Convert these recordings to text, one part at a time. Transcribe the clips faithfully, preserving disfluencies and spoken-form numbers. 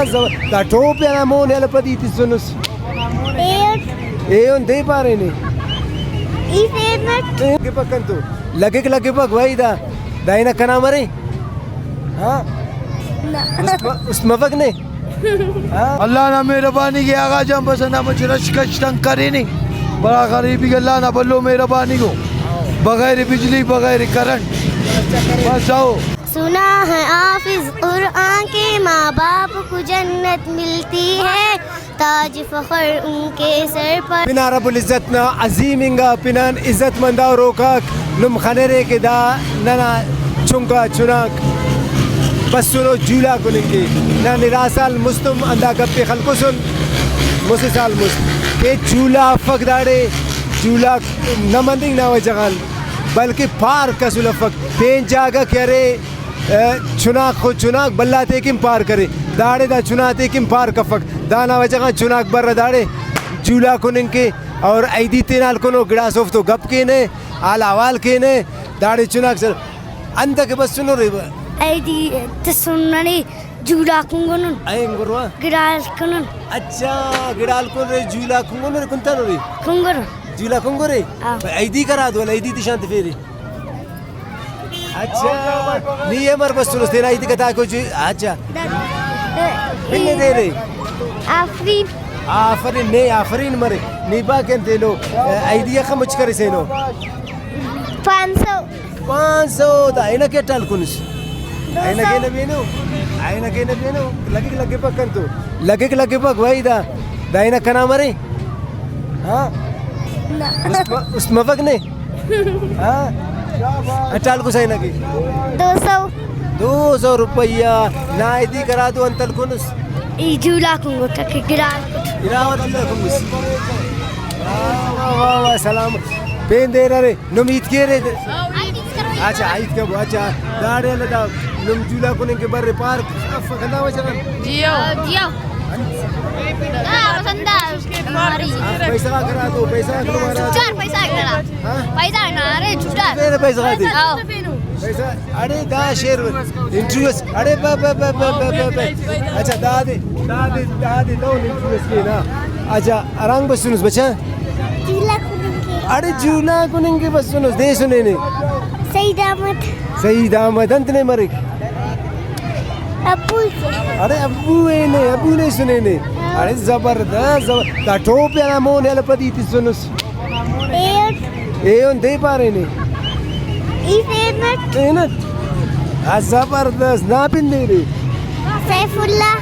دا ٹوپ ئنا مون یلہ پدی تسنس۔ ایہن۔ ایہن دے پارینے۔ ای فیمٹ۔ لگک لگپک بھائی دا۔ دا ہنک کنا مرے؟ ہاں؟ نہ۔ است م-، است مفک نے؟ ہاں؟ اللہ نا مہربانی کہ آغا جان بس ہندا مچہ رش کش تنگ کرینے۔ بڑا غریبی اللہ نا بھلو مہربانی گو۔ بغیر بجلی، بغیر کرنٹ۔ بس آؤ۔ سنا ہے حافظ قرآن کے ماں باپ کو جنت ملتی ہے، تاج فخر ان کے سر پر۔ پنا رب العزت نا عظیم انگا پنان عزت مند آ روکاک، نم خنرے کہ دا ننا چنکا چناک بسنو جولاک ہننگ کہ۔ نن ارا سال مستم ہندا گپ ءِ خلکسن، مسہ سال مست کہ جولا افک داڑے، جولاک نہ مننگ نا وجہ غان بلکہ پارک اسل افک، پین جاگہ کہ ارے، چناک خو چناک بھلا تیکن پارک ارے، داڑے دا چنا تیکن پارک افک، دانا وجہ غان چناک برہ داڑے جولاک ہننگ کہ۔ اور عیدی تینا ہلکنو، گڑاس اوفتو گپ کینہ، حال احوال کینہ، داڑے چناک سر انتکہ بسنو رے۔ عیدی تسن ننے جولاک کنگنن۔ اینگروا؟ گڑا ہلکنن۔ اچھا، گڑا ہلکن رے، جولاک کنگنو رے، کنتانو رے؟ کنگرن۔ جولاک کنگرے؟ ہاں۔ عیدی کرا دو، عیدی تشان تفیرے۔ اچھا، نی امر بسنس تینا عید کتاکو جی؟ اچھا۔ پن دے رے۔ آفرین۔ آفرین، نے آفرین مرے۔ نی با کن تینو عیدی اخہ مچ کرسینو؟ پانچ سو۔ پانچ سو دا اینکہ ٹال کنس۔ اینکہ نہ بینو۔ اینکہ نہ بینو۔ لگک لگپک کنتو۔ لگک لگپک بھائی دا۔ دا اینکہ کنا مرے؟ ہاں؟ نہ۔ است م-، است مفک نے؟ ہاں؟ اٹال کو سائنا کی؟ دو سو۔ دو سو روپیہ۔ نا عیدی کرا دو انتل کنس؟ ای جولا کنگو ٹکی گران۔ گران جولا کنگس۔ واہ، واہ، واہ، واہ، سلام۔ پین دیر ارے، نم عید کے رے؟ اچھا، عید کبو، اچھا۔ داڑے اللہ دا نم جولا کننگ کے بر پارک۔ افک ہندا وجہ غان؟ جیو۔ جیو۔ ہاں، پسند آ ہماری۔ پیسہ غاک ہرا تو، پیسہ غاک ہرا تو۔ چار پیسہ غاک ہرا۔ ہاں؟ پیسہ نا، ارے چھٹا۔ تیرے پیسہ غاک دے۔ ہاں۔ پیسہ، اڑے دا شعر انٹرویو اس، اڑے با، با، با۔ اچھا، دا دے، دا دے، دا دے، دا انٹرویو اس کے نا۔ اچھا، ارانگ بسنس بچا؟ جولا کننگ کے۔ اڑے جولا کننگ کے بسنس، دے سنے نے۔ سعید احمد۔ سعید احمد انت نے مریک؟ ابو کے۔ اڑے ابو اے نے، ابو نے سنے نے۔ ہاں۔ اڑے زبردست، زبر-، دا ٹوپ یلا مون یلا پدی تسنس۔ ایہن۔ ایہن دے پارینے۔ ای فیمٹ۔ فیمٹ۔ آ زبردست، نا پن دے نے۔ سیف اللہ۔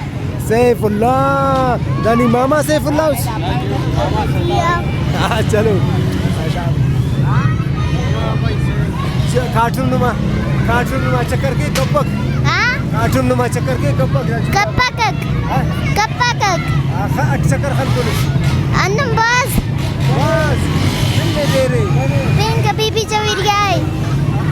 سیف اللہ، دا نی ماما سیف اللہ اس؟ ہاں، چلو۔ کارٹون نما، کارٹون نما چکر کے کپک۔ ہاں؟ کارٹون نما چکر کے کپک۔ کپکک۔ ہاں؟ کپکک۔ آخا، اٹ چکر خلکونس۔ انم باز۔ باز۔ پین کبھی بھی چویریائے۔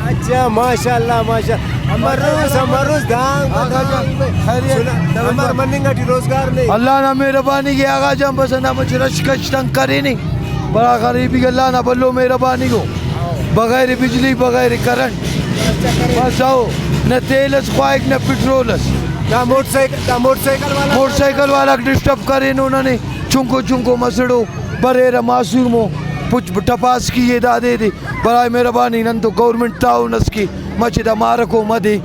اچھا، ماشاءاللہ، ماشاءاللہ۔ امروز، امروز دانگ، ہاں، دانگ۔ خیریت۔ سنا، امر مننگ اٹی روزگار نے۔ اللہ نا مہربانی کہ آغا جان بس ہندا مچہ رش کش تنگ کرینے۔ بڑا غریبی اللہ نا بھلو مہربانی گو۔ بغیر بجلی، بغیر کرنٹ۔ بس او، نہ تیل اس خواہک، نہ پٹرول اس۔ دا موٹر سائیکل، دا موٹر سائیکل والا۔ موٹر سائیکل والا ڈسٹرب کرینو ننے۔ چنکو چنکو مسڑو بریرہ معصومو، پچ ٹپاس کیے دادے دے۔ برائے مہربانی نن تو گورنمنٹ تعاون اس کے، مچہ دا مارکو مدے،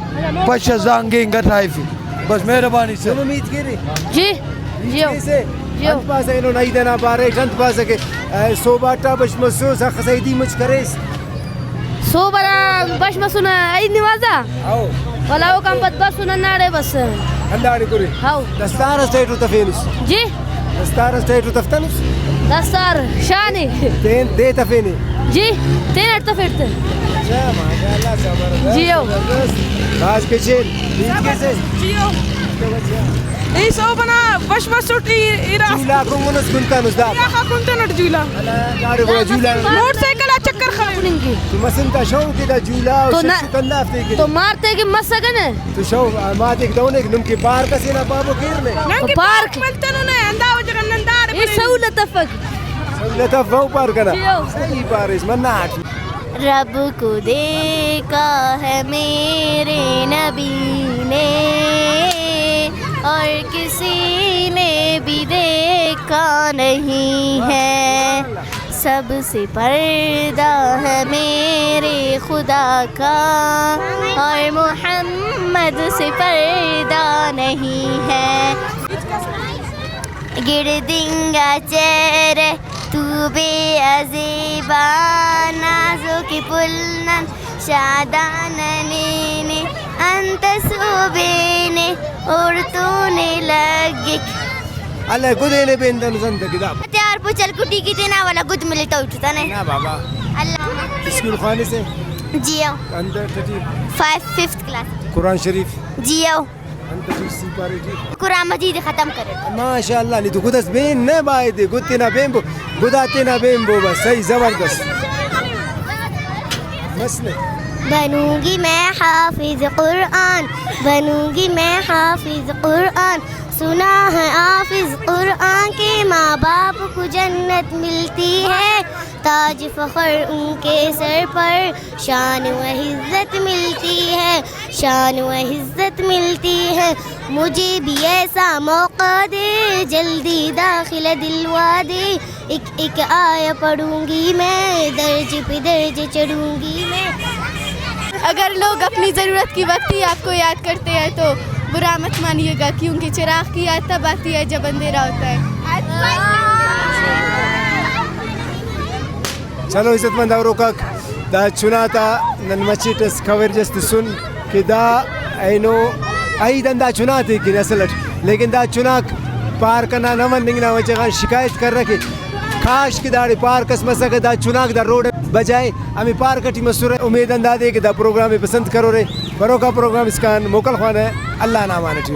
پش اس دانگ اینگ اٹھائفے۔ بس مہربانی سر۔ نم امید کیرے؟ جی۔ ہیت جیو۔ کیسے؟ جیو۔ انت پاسہ ایلو نا عید ئنا بارے ٹی انت پاسہ کہ، اے، سہب آ ٹا بش مسوس، اخس عیدی مچ کریس؟ سہب ئنا بش مسنہ، عید نماز آ؟ ہاؤ۔ ولا اوکان پد بسن ہنداڑے بس۔ ہنداڑے کرے؟ ہاؤ۔ دستار اس ٹائٹو تفینس؟ جی؟ دستار اس ٹائٹو تفتنس؟ دستار شانے۔ تین دے تفینے؟ جی، تینٹ تفیٹ تہ۔ اچھا، ماشاءاللہ، زبردست، جیو۔ زبردست۔ بھاز گچین۔ ہیت کیسے؟ جیو۔ ای سہب ئنا بش مسٹ ای، ای راست۔ جولا کنگنس کنتانس دا؟ یا خا کنتنٹ جولا۔ الا، داڑے گڑا جولا۔ موٹر سائیکل آ چکر خلک۔ تو مسن تا شوق ءِ دا جولا و تو نہ، شش کندا ہفتے کہ تو مارتے کہ مسگہ نے۔ تو شوق، ماتے کہ دہنے کہ نم کہ پارک اسے نا پابو کیر نے۔ نن کہ پارک۔ پارک ملتنو نے، ہندا وجہ غان نن داڑے اے بریرہ۔ سہولت افک۔ سہولت افک پارک ئنا۔ جیو۔ صحیح پاریس، مناٹ۔ رب کو دیکھا ہے میرے نبی نے، اور کسی نے بھی دیکھا نہیں ہے، سب سے پردہ ہے میرے خدا کا، اور محمد سے پردہ نہیں ہے۔ گڑدنگا چہرہ تو بے عزیبا، نازک پل نن شادان نینے، انت سوبینے اوڑتون لگک۔ اللہ گدینے بین دن زند کتاب۔ تیار پوچل کٹی کی تینا والا گد ملے تو اٹھتا نے۔ نا بابا۔ اللہ۔ اسکول خوانے سے؟ جی ہو۔ اندر تٹی؟ Five, fifth class. قرآن شریف؟ جی ہو۔ انت ٹی سی پارے ٹی؟ قرآن مجید ختم کرے۔ ماشاءاللہ، نی تو گد اس بین نہ بائے دے، گد تینا بین بو، گدا تینا بین بو بس، صحیح، زبردست۔ بس نے۔ بنوں گی میں حافظ قرآن، بنوں گی میں حافظ قرآن، سنا ہے حافظ قرآن کے ماں باپ کو جنت ملتی ہے، تاج فخر ان کے سر پر، شان و عزت ملتی ہے، شان و عزت ملتی ہے۔ مجھے بھی ایسا موقع دے، جلدی داخلہ دلوا دے۔ ایک ایک آیا پڑھوں گی میں، درج پہ درج چڑھوں گی میں۔ اگر لوگ اپنی ضرورت کی وقت ہی آپ کو یاد کرتے ہیں تو برا مت مانیے گا، کیونکہ چراغ کی یاد تب آتی ہے جب اندھیرا ہوتا ہے۔ چلو عزت مند اوروکاک، دا چنا تا نن مچٹ اس کوریج اس تسن کہ دا اینو عید ہندا چنا تے کن اصل اٹ، لیکن دا چناک پار کنا نہ مننگ نا وجہ غان شکایت کرہ کہ کاش کہ داڑے پارک اس مسکہ، دا چناک دا روڈ بجائے ہمے پارک ٹی مسرہ۔ امید ہندادے کہ دا پروگرام ءِ پسند کرورے، بروکا پروگرام اسکان موکل خوانہ، اللہ نا امان ٹی۔